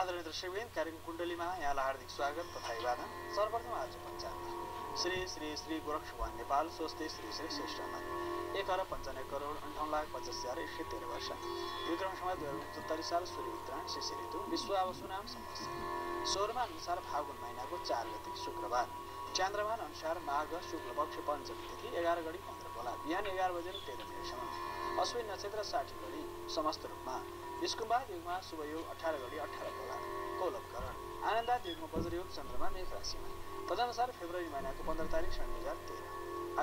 आदरणीय दर्शकवृन्द, कार्यक्रम कुण्डलीमा यहाँलाई हार्दिक स्वागत तथा अभिवादन। सर्वप्रथम आज पञ्चाङ्ग श्री श्री श्री गोरक्ष भगवान नेपाल स्वस्ति श्री श्री श्रेष्ठमा 1,95,58,85,113 वर्ष विक्रम संवत 2077 साल सूर्य उत्तरायण शिशिर ऋतु विश्व आवासुनाम संवत्सर सौरमा अनुसार फागुन महिनाको 4 गते शुक्रबार चान्द्रमान अनुसार माघ शुक्ल पक्ष पञ्चमी तिथि 11:15 बेला बिहान 11:13 अश्विन नक्षत्र 60 घडी समस्त रूपमा स्कुम्बाद युगमा शुभयोग 18:18 बेला कौलभकरण आनन्दात युगमा वज्रयोग चन्द्रमा मेष राशिमा तदनुसार फेब्रुअरी महिनाको 15 तारिक सन् 2013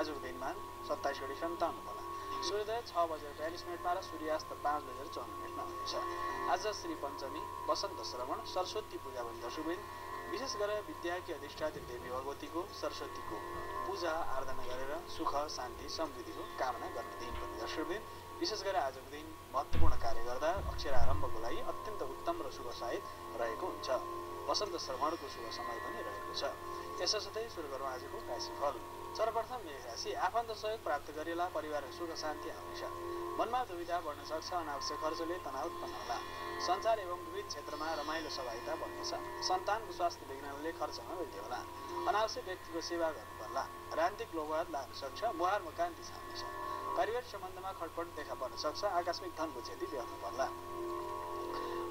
आजको दिनमान 27:57 बेला सूर्योदय 6:42 र सूर्यास्त 5:54 हुनेछ। आज श्री पञ्चमी वसन्त श्रवण सरस्वती पूजा भनी दर्शकवृन्द विशेष गरेर विद्याकी अधिष्ठात्री देवी भगवतीको सरस्वतीको पूजा आराधना गरेर सुख शान्ति समृद्धिको कामना गर्ने दिन पनि दर्शकवृन्द विशेष गरेर आजको दिन महत्त्वपूर्ण कार्य गर्दा अक्षरारम्भको लागि अत्यन्त उत्तम र शुभ साहित रहेको हुन्छ। वसन्त श्रवणको शुभ समय पनि रहेको छ। यसैसाथै सुरु गरौँ आजको राशिफल। सर्वप्रथम मेष राशि आफन्त सहयोग प्राप्त गरेला परिवारको सुख शान्ति आउनेछ। मनमा दुविधा बढ्न सक्छ। अनावश्यक खर्चले तनाव उत्पन्न होला। सञ्चार एवं विविध क्षेत्रमा रमाइलो सहभागिता बढ्नेछ। सन्तानको स्वास्थ्य विघ्नले खर्चमा वृद्धि होला। अनावश्यक व्यक्तिको सेवा गर्नुपर्ला। राजनीतिक लोभवाद लाग्न सक्छ। मुहारमा कान्ति छाउनेछ। पारिवारिक सम्बन्धमा खटपट देखा पर्न सक्छ। आकस्मिक धनको क्षति बेहोर्नु पर्ला।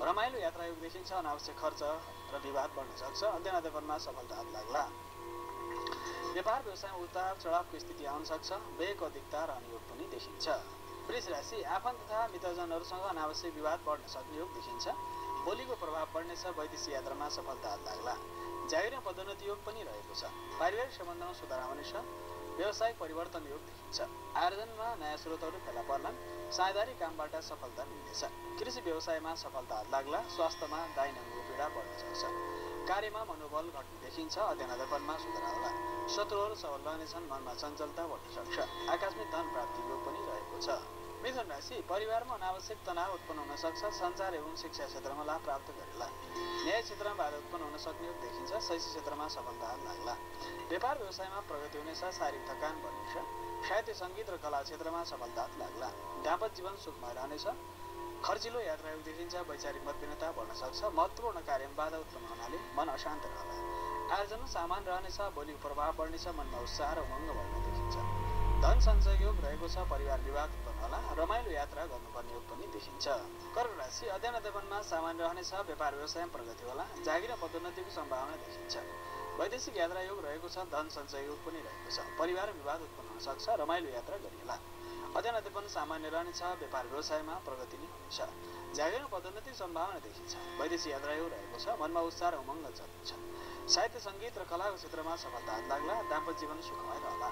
रमाइलो यात्रा योग देखिन्छ। अनावश्यक खर्च र विवाद बढ्न सक्छ। अध्ययन अध्यापनमा सफलता लाग्ला। व्यापार व्यवसायमा उतार चढावको स्थिति आउन सक्छ। व्ययको अधिकता रहने योग पनि देखिन्छ। वृष राशि आफन्त तथा मित्रजनहरूसँग अनावश्यक विवाद बढ्न सक्ने योग देखिन्छ। बोलीको प्रभाव बढ्नेछ। वैदेशिक यात्रामा सफलता लाग्ला। जागिर पदोन्नति योग पनि रहेको छ। पारिवारिक सम्बन्धमा सुधार आउनेछ। व्यावसायिक परिवर्तन योग देखिन्छ। आयोजनमा नयाँ स्रोतहरू फेला पर्लान्। साझेदारी कामबाट सफलता मिल्नेछ। कृषि व्यवसायमा सफलता लाग्ला। स्वास्थ्यमा दाहिने पीडा बढ्न सक्छ। कार्यमा मनोबल घट्ने देखिन्छ। अध्ययन अध्यापनमा सुधार होला। शत्रुहरू सबल रहनेछन्। मनमा चञ्चलता बढ्न सक्छ। आकस्मिक धन प्राप्ति योग पनि रहेको छ। मिथुन राशि परिवारमा अनावश्यक तनाव उत्पन्न हुन सक्छ। सञ्चार एवं शिक्षा क्षेत्रमा लाभ प्राप्त गरेला। न्याय क्षेत्रमा बाधा उत्पन्न हुन सक्ने योग देखिन्छ। शैक्षिक क्षेत्रमा सफलता लाग्ला। व्यापार व्यवसायमा प्रगति हुनेछ। शारीरिक थकान बढ्नेछ। साहित्य सङ्गीत र कला क्षेत्रमा सफलता लाग्ला। दाम्पत्य जीवन सुखमय रहनेछ। खर्चिलो यात्रा योग देखिन्छ। वैचारिक मतभिन्नता बढ्न सक्छ। महत्त्वपूर्ण कार्यमा बाधा उत्पन्न हुनाले मन अशान्त रहला। आयोजना सामान रहनेछ। बोलीको प्रभाव बढ्नेछ। मनमा उत्साह र उमङ्ग बढ्न देखिन्छ। धन सञ्चय योग रहेको छ। परिवार विवाद उत्पन्न होला। रमाइलो यात्रा गर्नुपर्ने योग पनि देखिन्छ। कर्क राशि अध्ययन अध्यापनमा सामान्य रहनेछ। व्यापार व्यवसायमा प्रगति होला। जागिर पदोन्नतिको सम्भावना देखिन्छ। वैदेशिक यात्रा योग रहेको छ। धन सञ्चय योग पनि रहेको छ। परिवार विवाद उत्पन्न हुन सक्छ। रमाइलो यात्रा गरिएला। अध्ययन अध्यापन सामान्य रहनेछ। व्यापार व्यवसायमा प्रगति नै हुनेछ। जागिर पदोन्नतिको सम्भावना देखिन्छ। वैदेशिक यात्रा योग रहेको छ। मनमा उत्साह र उमङ्ग चल्नेछ। साहित्य सङ्गीत र कलाको क्षेत्रमा सफलता लाग्ला। दाम्पत्य जीवन सुखमय रहला।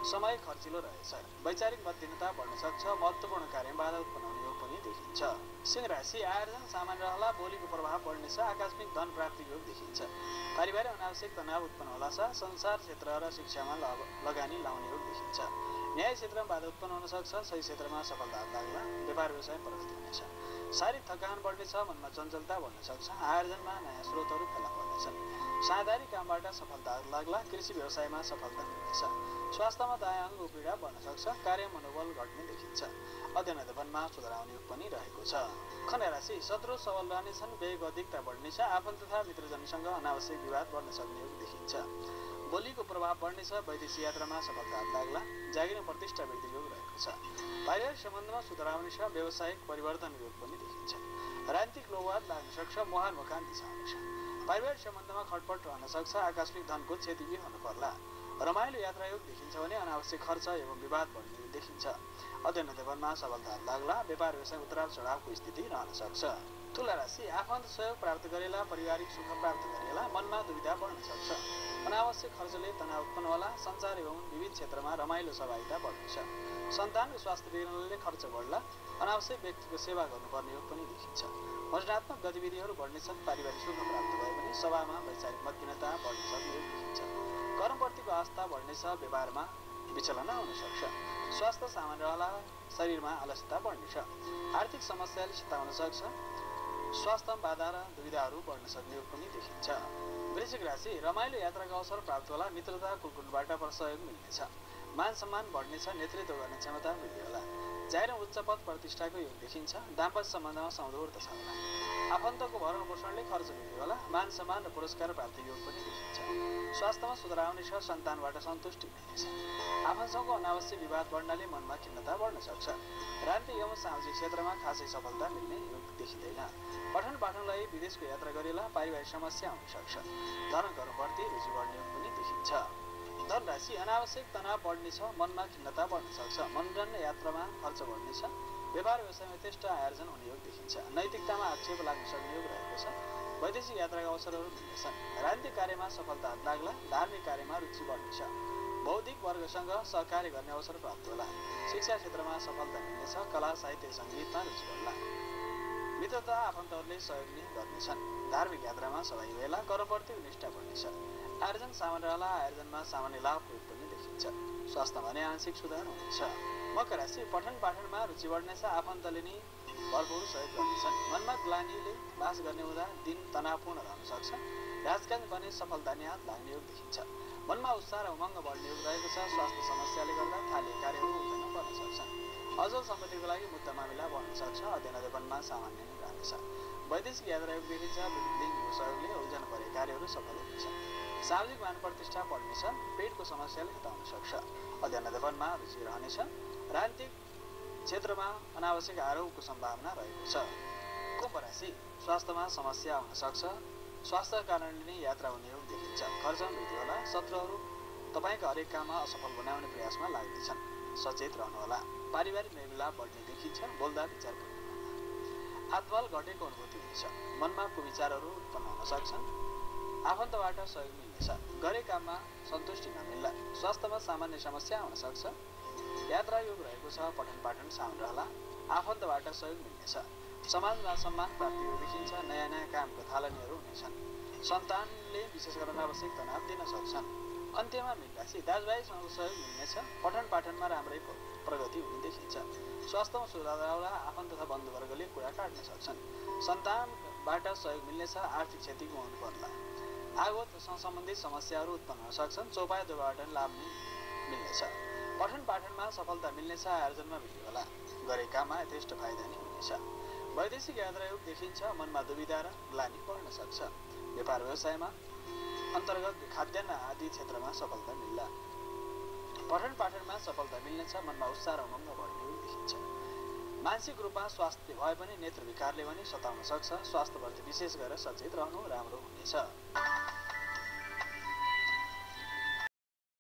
समय खर्चिलो रहेछ। वैचारिक मतभिन्नता बढ्न सक्छ। महत्त्वपूर्ण कार्यमा बाधा उत्पन्न हुने योग पनि देखिन्छ। सिंह राशि आयोजन सामान्य रहला। बोलीको प्रभाव बढ्नेछ। आकस्मिक धन प्राप्ति योग देखिन्छ। पारिवारिक अनावश्यक तनाव उत्पन्न होला छ। संसार क्षेत्र र शिक्षामा लगानी लाउने योग देखिन्छ। न्याय क्षेत्रमा बाधा उत्पन्न हुन सक्छ। सही क्षेत्रमा सफलता लाग्ला। व्यापार व्यवसाय प्रगति हुनेछ। शारीरिक थकान बढ्नेछ। मनमा चञ्चलता बढ्न सक्छ। आयोजनमा नयाँ स्रोतहरू फेला पर्नेछन्। साझेदारी कामबाट सफलता लाग्ला। कृषि व्यवसायमा सफलता मिल्नेछ। स्वास्थ्यमा दायाँ अङ्ग पीडा बढ्न सक्छ। कार्य मनोबल घट्ने देखिन्छ। अध्ययन अध्यापनमा सुधार आउने योग पनि रहेको छ। कन्या राशि शत्रु सबल रहनेछन्। व्ययको अधिकता बढ्नेछ। आफन्त तथा मित्रजनसँग अनावश्यक विवाद बढ्न सक्ने योग देखिन्छ। बोलीको प्रभाव बढ्नेछ। वैदेशिक यात्रामा सफलता लाग्ला। जागिर प्रतिष्ठा वृद्धि योग रहेको छ। पारिवारिक सम्बन्धमा सुधार आउनेछ। व्यावसायिक परिवर्तन योग पनि देखिन्छ। राजनीतिक लोभवाद लाग्न सक्छ। मुहारमा कान्ति छाउनेछ। पारिवारिक सम्बन्धमा खटपट रहन सक्छ। आकस्मिक धनको क्षति बेहोर्नु पर्ला। रमाइलो यात्रा योग देखिन्छ भने अनावश्यक खर्च एवं विवाद बढ्ने देखिन्छ। अध्ययन अध्यापनमा सफलता लाग्ला। व्यापार व्यवसाय उतार चढावको स्थिति रहन सक्छ। तुला राशि आफन्त सहयोग प्राप्त गरेला। पारिवारिक सुख प्राप्त गरेला। मनमा दुविधा बढ्न सक्छ। अनावश्यक खर्चले तनाव उत्पन्न होला। सञ्चार एवं विविध क्षेत्रमा रमाइलो सहभागिता बढ्नेछ। सन्तानको स्वास्थ्य बिग्रनले खर्च बढ्ला। अनावश्यक व्यक्तिको सेवा गर्नुपर्ने योग पनि देखिन्छ। सृजनात्मक गतिविधिहरू बढ्नेछन्। पारिवारिक सुख प्राप्त भए पनि सभामा वैचारिक मतभिन्नता बढ्न सक्ने योग देखिन्छ। कर्मप्रतिको आस्था बढ्नेछ। व्यवहारमा विचलन हुन सक्छ। स्वास्थ्य सामान्य रहला। शरीरमा अलसता बढ्नेछ। आर्थिक समस्याले सताउन सक्छ। स्वास्थ्यमा बाधा र दुविधाहरू बढ्न सक्ने योग पनि देखिन्छ। वृश्चिक राशि रमाइलो यात्राको अवसर प्राप्त होला। मित्रता कुलकुलबाट सहयोग मिल्नेछ। मान सम्मान बढ्नेछ। नेतृत्व गर्ने क्षमता वृद्धि होला। जागिर उच्च पद प्रतिष्ठाको योग देखिन्छ। दाम्पत्य सम्बन्धमा सुमधुरता छ होला। आफन्तको भरण पोषणले खर्च हुने होला। मान सम्मान र पुरस्कार प्राप्ति योग पनि देखिन्छ। स्वास्थ्यमा सुधार आउनेछ, सन्तानबाट सन्तुष्टि मिल्नेछ। आफन्तसँगको अनावश्यक विवाद बढ्नाले मनमा खिन्नता बढ्न सक्छ। राजनीतिक एवं सामाजिक क्षेत्रमा खासै सफलता मिल्ने योग देखिँदैन। पठन पाठनलाई विदेशको यात्रा गरेला पारिवारिक समस्या आउन सक्छ। धर्म कर्मप्रति रुचि बढ्ने योग पनि देखिन्छ। धनराशि अनावश्यक तनाव बढ्नेछ, मनमा खिन्नता बढ्न सक्छ। मनोरञ्जन यात्रामा खर्च बढ्नेछ। व्यापार व्यवसायमा यथेष्ट आयोजन हुने योग देखिन्छ। नैतिकतामा आक्षेप लाग्न सक्ने योग रहेको छ। वैदेशिक यात्राका अवसरहरू मिल्नेछन्। राजनीतिक कार्यमा सफलता हात लाग्ला। धार्मिक कार्यमा रुचि बढ्नेछ। बौद्धिक वर्गसँग सहकार्य गर्ने अवसर प्राप्त होला। शिक्षा क्षेत्रमा सफलता मिल्नेछ। कला साहित्य सङ्गीतमा रुचि बढ्ला। मित्रता आफन्तहरूले सहयोग गर्नेछन्। धार्मिक यात्रामा सहभागी भेला। कर्मप्रति निष्ठा बढ्नेछ। आयोजन सामान्य रहला। आयोजनमा सामान्य लाभ पनि देखिन्छ। स्वास्थ्य भने आंशिक सुधार हुनेछ। मकर राशि पठन पाठनमा रुचि बढ्नेछ। आफन्तले नै भरपूर सहयोग गर्नेछन्। मनमा ग्लानीले बास गर्ने हुँदा दिन तनावपूर्ण रहन सक्छ। राजकाज भने सफलता नै हात लाग्ने योग देखिन्छ। मनमा उत्साह र उमङ्ग बढ्ने योग रहेको छ। स्वास्थ्य समस्याले गर्दा थालिएका कार्यहरू उल्टन पर्न सक्छन्। अचल सम्पत्तिको लागि मुद्दा मामिला बढ्न सक्छ। अध्ययन अध्यापनमा सामान्य नै रहनेछ। वैदेशिक यात्रा योग देखिन्छ। विविध लिङ्गको सहयोगले उल्झन परेका कार्यहरू सफल हुनेछ। सामाजिक मान प्रतिष्ठा बढ्नेछ। पेटको समस्याले हटाउन सक्छ। अध्ययन अध्यापनमा रुचि रहनेछ। राजनीतिक क्षेत्रमा अनावश्यक आरोपको सम्भावना रहेको छ। कुम्भ राशि स्वास्थ्यमा समस्या आउन सक्छ। स्वास्थ्यका कारणले नै यात्रा हुने योग देखिन्छ। खर्च वृद्धि होला। शत्रुहरू तपाईँका हरेक काममा असफल बनाउने प्रयासमा लाग्नेछन्। सचेत रहनुहोला। पारिवारिक मेलमिलाप बढ्ने देखिन्छ। बोल्दा विचार गर्नुहोला। आत्मबल घटेको अनुभूति हुनेछ। मनमा कुविचारहरू उत्पन्न हुन सक्छन्। आफन्तबाट सहयोग मिल्नेछ। गरे काममा सन्तुष्टि नमिल्ला। स्वास्थ्यमा सामान्य समस्या आउन सक्छ। यात्रा योग रहेको छ। पठन पाठन सामान्य रहला। आफन्तबाट सहयोग मिल्नेछ। समाजमा सम्मान प्राप्ति योग देखिन्छ। नयाँ नयाँ कामको थालनीहरू हुनेछन्। सन्तानले विशेष गरेर अनावश्यक तनाव दिन सक्छन्। अन्त्यमा मीन राशि दाजुभाइसँग सहयोग मिल्नेछ। पठन पाठनमा राम्रै प्रगति हुने देखिन्छ। स्वास्थ्यमा सुधार आउला। आफन्त तथा बन्धुवर्गले कुरा काट्न सक्छन्। सन्तानबाट सहयोग मिल्नेछ। आर्थिक क्षति गुमाउनु पर्ला। आगोसँग सम्बन्धित समस्याहरू उत्पन्न हुन सक्छन्। चौपाया दुर्घटना लाभ नै मिल्नेछ। पठन पाठनमा सफलता मिल्नेछ। आयोजनमा वृद्धि होला। गरेका काममा यथेष्ट फाइदा नै हुनेछ। वैदेशिक यात्रा योग देखिन्छ। मनमा दुविधा र ग्लानि बढ्न सक्छ। व्यापार व्यवसायमा अन्तर्गत खाद्यान्न आदि क्षेत्रमा सफलता मिल्ला। पठन पाठनमा सफलता मिल्नेछ। मनमा उत्साह र उमङ्ग बढ्ने योग देखिन्छ। मानसिक रूपमा स्वास्थ्य भए पनि नेत्र विकारले पनि सताउन सक्छ। स्वास्थ्यप्रति विशेष गरेर सचेत रहनु राम्रो हुनेछ।